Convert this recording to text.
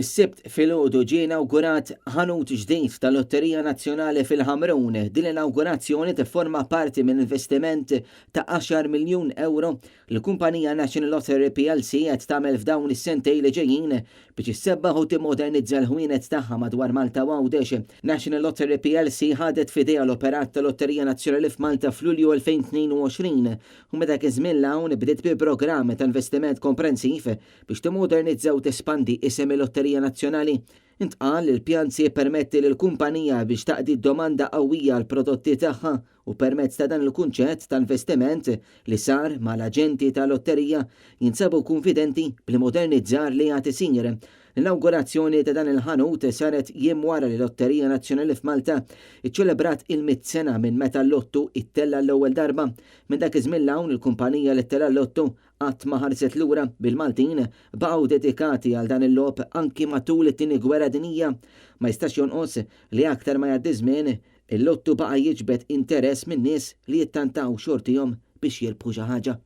Is-Sibt filgħodu ġie inawgurat ħanut ġdid tal-Lotterija Nazzjonali fil-Ħamrun. Din l-inawgurazzjoni tifforma parti minn investiment ta' 10 miljun ewro li l-kumpanija National Lottery plc qed tagħmel f'dawn is-sentejn li ġejjin biex issebbaħ u timmodernizza l-ħwienet tagħha madwar Malta u Għawdex. National Lottery plc ħadet f'idejha l-operat tal-Lotterija Nazzjonali f'Malta f'Lulju 2022 u minn dak iż-żmien 'l hawn bdiet bi programm ta' investiment komprensiv biex timmodernizza u tespandi isem il-Lotterija Nazzjonali. Intqal li l-pjan se jippermetti lill-kumpanija biex taqdi d-domanda qawwija għall-prodotti tagħha u permezz ta' dan il-kunċett ta' investiment li sar mal-aġenti ta' lotterija jinsabu kunfidenti bl-immodernizzar li għad isir. L-inawgurazzjoni ta' dan il-ħanut saret jiem wara li Lotterija Nazzjonali f'Malta iċċelebrat il-mitt sena minn meta l-lottu ittella' l-ewwel darba. Minn dak iż-żmien 'l hawn il-kumpanija li ttella' l-lottu Qatt ma ħarset lura, bil-Maltin baqgħu dedikati għal dan il-logħob anki matul it-Tieni Gwerra Dinjija. Ma jistax jonqos li aktar ma jgħaddi żmien, il-lottu baqa' jiġbed interess min-nies li jittantaw xortihom biex jirbħu xi ħaġa.